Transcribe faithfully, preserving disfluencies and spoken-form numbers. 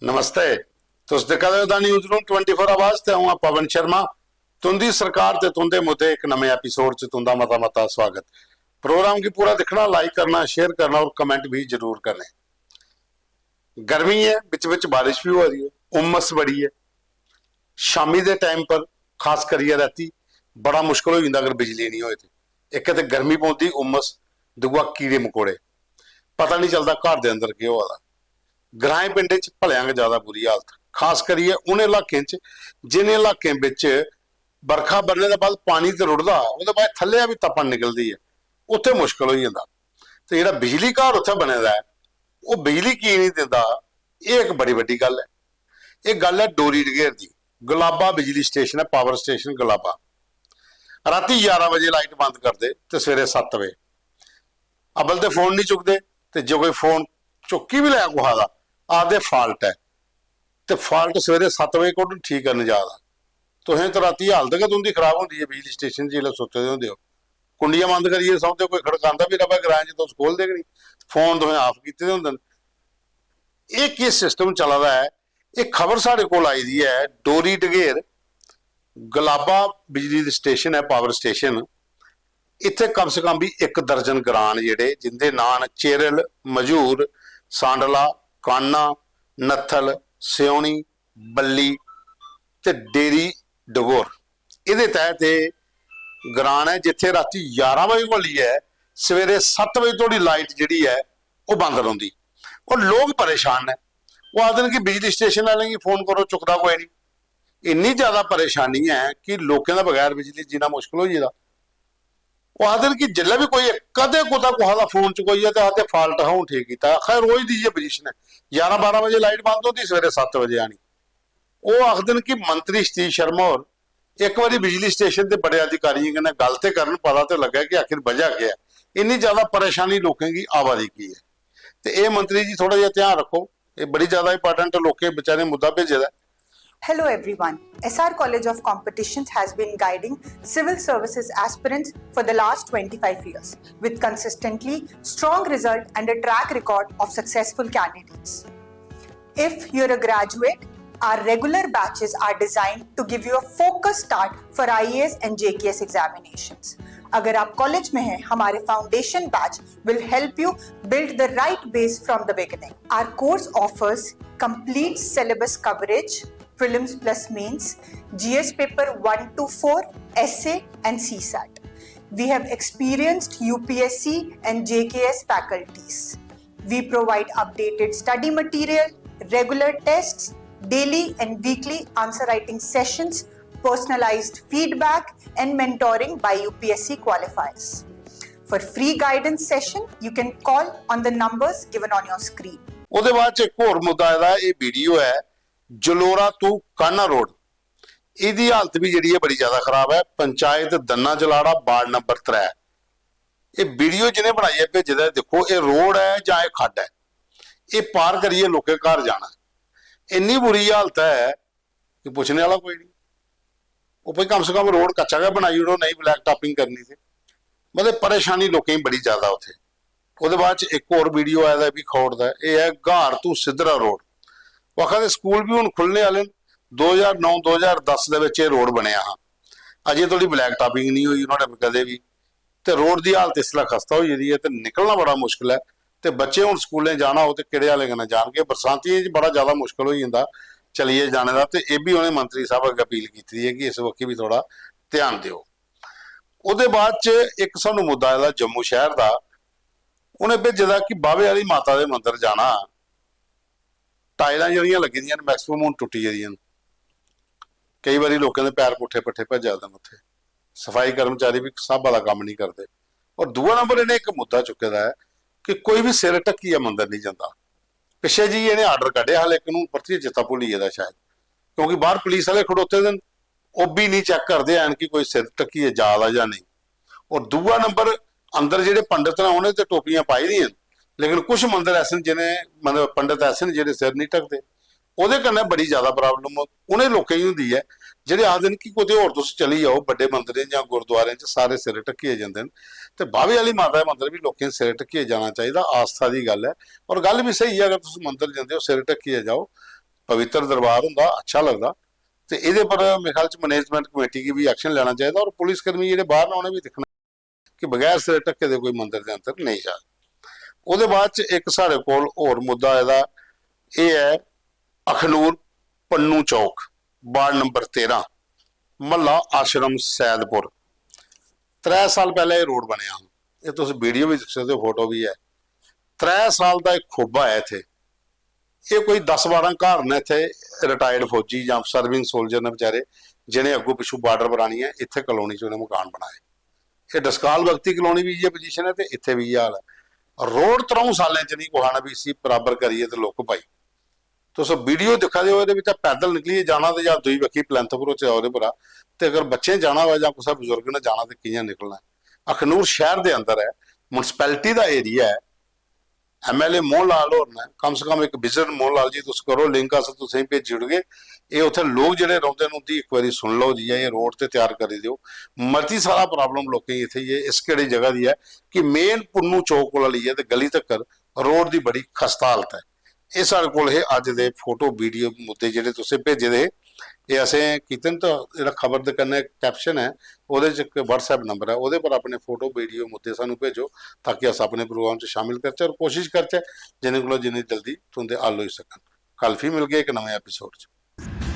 नमस्ते। तुस दिक्खा दे ओ the news room twenty four आवाज ते अ'ऊं आं पवन शर्मा। तुं'दी सरकार ते तुं'दे मुद्दे इक नमें एपिसोड च तुं'दा मता मता स्वागत। प्रोग्राम गी पूरा दिक्खना, लाइक करना, शेयर करना और कमेंट भी जरूर करने। गर्मी ऐ, बिच बिच बारिश भी होआ दी ऐ, उमस बड़ी ऐ। शामी दे टाइम पर, खास करियै राती, बड़ा मुश्कल होई जंदा अगर बिजली नेईं होए ते। इक ते गर्मी पौंदी, उमस, दूआ कीड़े मकोड़े, पता निं चलदा घर दे अंदर केह् होआ दा। ग्राएं पिंडें च भलेआं गै ज्यादा बुरी हालत, खास करियै उ'नें इलाकें च जि'नें इलाकें बिच बरखा बरने दे बाद पानी ते रुढ़दा, ओह्दे बाद थल्लेआ बी तपन निकलदी ऐ, उत्थै मुश्कल होई जंदा। ते जेह्ड़ा बिजली घर उत्थै बने दा ऐ, ओह् बिजली की निं दिंदा, एह् इक बड़ी बड्डी गल्ल ऐ। एह् गल्ल ऐ डोरी डगेर दी। गुलाबा बिजली स्टेशन ऐ, पावर स्टेशन गुलाबा। रातीं ञारां बजे लाइट बंद करदे ते सवेरे सत्त बजे। अब्बल ते फोन निं चुकदे, ते जे कोई फोन चुक्की बी लै कुसै दा, आखदे फाल्ट ऐ। ते फाल्ट सवेरे सत्त बजे कु'न ठीक करन जा दा? तुसें ते रातीं हालत गै तुं'दी खराब होंदी ऐ बिजली स्टेशन च जिसलै सुत्ते दे होंदे ओ। कुंडियां बंद करियै सौंदे, कोई खड़कांदा बी र'वै ग्राएं च, तुस खोलदे गै निं। फोन तुसें आफ कीते दे होंदे न। एह् केह् सिस्टम चला दा ऐ? एह् खबर साढ़े कोल आई दी ऐ डोरी डगेर, गुलाबा बिजली दी स्टेशन ऐ, पावर स्टेशन। इत्थै कम से कम बी इक दर्जन ग्रां न जेह्ड़े, जिंदे नांऽ न चेरल, मजूर, सांडला, कान्ना, नत्थल, स्योनी, बल्ली ते डेरी डगोर। एह्दे तैह्त एह् ग्रां ऐ जित्थै रातीं ञारां बजे कोला लेइयै सवेरे सत्त बजे धोड़ी लाइट जेह्ड़ी ऐ, ओह् बंद रौंह्दी। और लोक परेशान न। ओह् आखदे न कि बिजली स्टेशन आह्लें गी फोन करो, चुकदा कोई निं। इन्नी ज्यादा परेशानी ऐ कि लोकें दे बगैर बिजली जीना मुश्कल होई गेदा। ओह् आखदे न कि जिसलै बी कोई कदें कुतै कुसै दा फोन चुकोई जा ते आखदे फाल्ट हा, हून ठीक कीता। आखा दे रोज दी इ'यै पोजीशन ऐ, ञारां बारां बजे लाइट बंद होंदी, सवेरे सत्त बजे आनी। ओह् आखदे न कि मंत्री सतीश शर्मा होर इक बारी बिजली स्टेशन दे बड़े अधिकारियें कन्नै गल्ल ते करन, पता ते लग्गै कि आखिर बजह केह् ऐ। इन्नी ज्यादा परेशानी लोकें गी आवा दी की ऐ? ते एह् मंत्री जी, थोह्ड़ा जेहा ध्यान रक्खो, एह् बड़ी ज्यादा इंपार्टेंट, लोकें बेचारें मुद्दा भेजे दा ऐ। Hello everyone. S R College of Competitions has been guiding civil services aspirants for the last twenty-five years with consistently strong result and a track record of successful candidates. If you're a graduate, our regular batches are designed to give you a focused start for I A S and J K S examinations. अगर आप college में हैं, हमारे foundation batch will help you build the right base from the beginning. Our course offers complete syllabus coverage, prelims plus mains, G S paper one to four, essay and C sat. We have experienced U P S C and J K S faculties. We provide updated study material, regular tests, daily and weekly answer writing sessions, personalized feedback, and mentoring by U P S C qualifiers. For free guidance session, you can call on the numbers given on your screen. ਉਹਦੇ ਬਾਅਦ ਚ ਇੱਕ ਹੋਰ ਮੁੱਦਾ ਇਹਦਾ, ਇਹ video ਹੈ ਜਲੋਰਾ ਤੋਂ ਕਾਨਾ ਰੋਡ। ਇਹਦੀ ਹਾਲਤ ਵੀ ਜਿਹੜੀ ਹੈ ਬੜੀ ਜ਼ਿਆਦਾ ਖਰਾਬ ਹੈ। ਪੰਚਾਇਤ ਦੰਨਾ ਜਲਾੜਾ, ਵਾਰਡ ਨੰਬਰ ਤ੍ਰੈ। ਇਹ ਵੀਡੀਓ ਜਿਹਨੇ ਬਣਾਈ ਹੈ, ਭੇਜੇ ਦਾ, ਦੇਖੋ, ਇਹ ਰੋਡ ਹੈ ਜਾਂ ਇਹ ਖੱਡ ਹੈ? ਇਹ ਪਾਰ ਕਰੀਏ ਲੋਕੇ ਘਰ ਜਾਣਾ। ਇੰਨੀ ਬੁਰੀ ਹਾਲਤ ਹੈ ਕਿ ਪੁੱਛਣੇ ਵਾਲਾ ਕੋਈ ਨਹੀਂ। ਉਹ ਭਈ ਕਮ ਸੇ ਕਮ ਰੋਡ ਕੱਚਾ ਜਿਹਾ ਬਣਾਈ ਉੜੋ, ਨਹੀਂ ਬਲੈਕ ਟਾਪਿੰਗ ਕਰਨੀ ਸੀ। ਮਤਲਬ, ਪਰੇਸ਼ਾਨੀ ਲੋਕਾਂ ਦੀ ਬੜੀ ਜ਼ਿਆਦਾ ਉੱਥੇ। ਉਹਦੇ ਬਾਅਦ ਚ ਇੱਕ ਹੋਰ ਵੀਡੀਓ ਆਇਆ ਦਾ ਵੀ ਖੌੜ ਦਾ, ਇਹ ਹੈ ਘਰ ਤੋਂ ਸਿੱਧਰਾ ਰੋਡ। ਉਹ ਆਖਦੇ ਸਕੂਲ ਵੀ ਹੁਣ ਖੁੱਲ੍ਹਣੇ ਵਾਲੇ ਨੇ। ਦੋ ਹਜ਼ਾਰ ਨੌ, ਦੋ ਹਜ਼ਾਰ ਦਸ ਦੇ ਵਿੱਚ ਇਹ ਰੋਡ ਬਣਿਆ ਹਾਂ। ਅਜੇ ਥੋੜੀ ਬਲੈਕ ਟਾਪਿੰਗ ਨਹੀਂ ਹੋਈ ਉਹਨਾਂ ਨੇ ਕਦੇ ਵੀ। ਤੇ ਰੋਡ ਦੀ ਹਾਲਤ ਇਸ ਤਰ੍ਹਾਂ ਖਸਤਾ ਹੋਈ ਹੋਈ ਹੈ ਤੇ ਨਿਕਲਣਾ ਬੜਾ ਮੁਸ਼ਕਲ ਹੈ। ਤੇ ਬੱਚੇ ਹੁਣ ਸਕੂਲੇ ਜਾਣਾ ਹੋ ਤੇ ਕਿਹੜੇ ਵਾਲੇ ਕਨੇ ਜਾਣਗੇ? ਬਰਸਾਂਤੀਆਂ 'ਚ ਬੜਾ ਜ਼ਿਆਦਾ ਮੁਸ਼ਕਲ ਹੋਈ ਜਾਂਦਾ ਚਲੀਏ ਜਾਣੇ ਦਾ। ਤੇ ਇਹ ਵੀ ਉਹਨੇ ਮੰਤਰੀ ਸਾਹਿਬ ਅੱਗੇ ਅਪੀਲ ਕੀਤੀ ਹੈ ਕਿ ਇਸ ਵਕਤ ਵੀ ਥੋੜਾ ਧਿਆਨ ਦਿਓ। ਉਹਦੇ ਬਾਅਦ ਚ ਇੱਕ ਸਾਨੂੰ ਮੁੱਦਾ ਇਹਦਾ ਜੰਮੂ ਸ਼ਹਿਰ ਦਾ, ਉਹਨੇ ਭੇਜੇ ਦਾ ਕਿ ਬਾਵੇ ਵਾਲੀ ਮਾਤਾ ਦੇ ਮੰਦਿਰ ਜਾਣਾ। ਟਾਈਲਾਂ ਜਿਹੜੀਆਂ ਲੱਗੀ ਦੀਆਂ ਨੇ, ਮੈਕਸਿਮਮ ਹੁਣ ਟੁੱਟੀ ਜਾਂਦੀਆਂ ਨੇ। ਕਈ ਵਾਰੀ ਲੋਕਾਂ ਦੇ ਪੈਰ ਪੁੱਠੇ ਪੱਠੇ ਭੱਜ ਜਾਂਦੇ ਨੇ ਉੱਥੇ। ਸਫਾਈ ਕਰਮਚਾਰੀ ਵੀ ਹਿਸਾਬ ਵਾਲਾ ਕੰਮ ਨਹੀਂ ਕਰਦੇ। ਔਰ ਦੂਆ ਨੰਬਰ, ਇਹਨੇ ਇੱਕ ਮੁੱਦਾ ਚੁੱਕੇ ਦਾ ਹੈ ਕਿ ਕੋਈ ਵੀ ਸਿਰ ਢੱਕੀਆ ਮੰਦਿਰ ਨਹੀਂ ਜਾਂਦਾ। ਪਿੱਛੇ ਜੀ ਇਹਨੇ ਆਰਡਰ ਕੱਢਿਆ, ਹਾਲੇ ਇੱਕ ਨੂੰ ਪਰਤੀ ਚੇਤਾ ਭੁੱਲ ਹੀ ਇਹਦਾ ਸ਼ਾਇਦ, ਕਿਉਂਕਿ ਬਾਹਰ ਪੁਲਿਸ ਵਾਲੇ ਖੜੋਤੇ ਦੇ ਨੇ, ਉਹ ਵੀ ਨਹੀਂ ਚੈੱਕ ਕਰਦੇ ਐਨ ਕਿ ਕੋਈ ਸਿਰ ਢੱਕੀਏ ਜ਼ਿਆਦਾ ਜਾਂ ਨਹੀਂ। ਔਰ ਦੂਆ ਨੰਬਰ, ਅੰਦਰ ਜਿਹੜੇ ਪੰਡਤ ਨੇ ਉਹਨੇ ਤੇ ਟੋਪੀਆਂ ਪਾਈ ਦੀਆਂ ਨੇ, ਲੇਕਿਨ ਕੁਝ ਮੰਦਿਰ ਐਸੇ ਨੇ ਜਿਹਨੇ, ਮਤਲਬ, ਪੰਡਤ ਐਸੇ ਨੇ ਜਿਹੜੇ ਸਿਰ ਨਹੀਂ ਢੱਕਦੇ। ਉਹਦੇ ਕਨੇ ਬੜੀ ਜ਼ਿਆਦਾ ਪ੍ਰੋਬਲਮ ਉਹਨੇ ਲੋਕਾਂ ਹੀ ਹੁੰਦੀ ਹੈ, ਜਿਹੜੇ ਆਖਦੇ ਨੇ ਕਿ ਕਿਤੇ ਹੋਰ ਤੁਸੀਂ ਚਲੀ ਜਾਓ, ਵੱਡੇ ਮੰਦਿਰਾਂ ਜਾਂ ਗੁਰਦੁਆਰਿਆਂ 'ਚ ਸਾਰੇ ਸਿਰ ਢੱਕੀਏ ਜਾਂਦੇ ਨੇ। ਤੇ ਬਾਵੇ ਵਾਲੀ ਮਾਤਾ ਦੇ ਮੰਦਿਰ ਵੀ ਲੋਕਾਂ ਦੇ ਸਿਰ ਢੱਕੀਏ ਜਾਣਾ ਚਾਹੀਦਾ, ਆਸਥਾ ਦੀ ਗੱਲ ਹੈ। ਔਰ ਗੱਲ ਵੀ ਸਹੀ ਹੈ, ਅਗਰ ਤੁਸੀਂ ਮੰਦਿਰ ਜਾਂਦੇ ਹੋ, ਸਿਰ ਢੱਕੀਏ ਜਾਓ। पवित्र दरबार होंदा, अच्छा लगदा। ते एह्दे पर मेरे ख्याल च मैनेजमेंट कमेटी गी बी एक्शन लैना चाहिदा और पुलिस कर्मी जेह्ड़े बाहर न उ'नें बी दिक्खना कि बगैर सिर ढक्के दे कोई मंदर दे अंदर नेईं जा। ओह्दे बाद च इक साढ़े कोल होर मुद्दा आए दा, एह् ऐ अखनूर पन्नू चौक, वार्ड नंबर तेरां, म्हल्ला आश्रम सैदपुर। त्रै साल पैह्ले एह् रोड बनेआ हा, एह् तुस वीडियो बी दिक्खी सकदे ओ, फोटो बी ऐ। त्रै साल दा इक खोबा ऐ इत्थै। एह् कोई दस बारां घर न इत्थै, रिटायर्ड फौजी जां सर्विंग सोल्जर न बेचारे, जि'नें अग्गों पिच्छों बार्डर पर आनियै इत्थै कॉलोनी च उ'नें मकान बनाए। एह् डसकाल भगती कॉलोनी बी इ'यै पोजीशन ऐ ते इत्थै बी इ'यै हाल ऐ। रोड त्र'ऊं सालें च निं कुसै ने बी इसी बराबर करियै ते लुक्क पाई। तुस वीडियो दिक्खा दे ओ, एह्दे बिच्चा पैदल निकलियै जाना ते जां दूई बक्खी plinth पर होचै ओह्दे परा, ते अगर बच्चें जाना होऐ जां कुसै बजुर्ग ने जाना ते कि'यां निकलना ऐ? अखनूर शैह्र दे अंदर ऐ, म्युनिसिपैलिटी दा एरिया ऐ, एमएलए मोहन लाल होर न, कम से कम इक विजिट मोहन लाल जी तुस करो, लिंक अस तुसेंगी भेजी ओड़गे। एह् उत्थै लोक जेह्ड़े रौंह्दे न उं'दी इक बारी सुन लैओ जी, एह् रोड ते त्यार करी देओ। मती सारा प्रॉब्लम लोकें गी इत्थै एह् इस केह्ड़ी जगह दी ऐ कि मेन पुन्नू चौक कोला लेइयै ते गली तक्कर रोड दी बड़ी खस्ता हालत ऐ। एह् साढ़े कोल हे अज्ज दे फोटो वीडियो मुद्दे जेह्ड़े तुसें भेजे दे हे, एह् असें कीते न। ते जेह्ड़ा खबर दे कन्नै कैप्शन ऐ, ओह्दे च इक WhatsApp नंबर ऐ, ओह्दे पर अपने फोटो वीडियो मुद्दे सानूं भेजो, ताकि अस अपने प्रोग्राम च शामिल करचै और कोशिश करचै जिन्ने कोला जिन्नी जल्दी तुं'दे हल होई सकन। कल फ्ही मिलगे इक नमें एपिसोड च।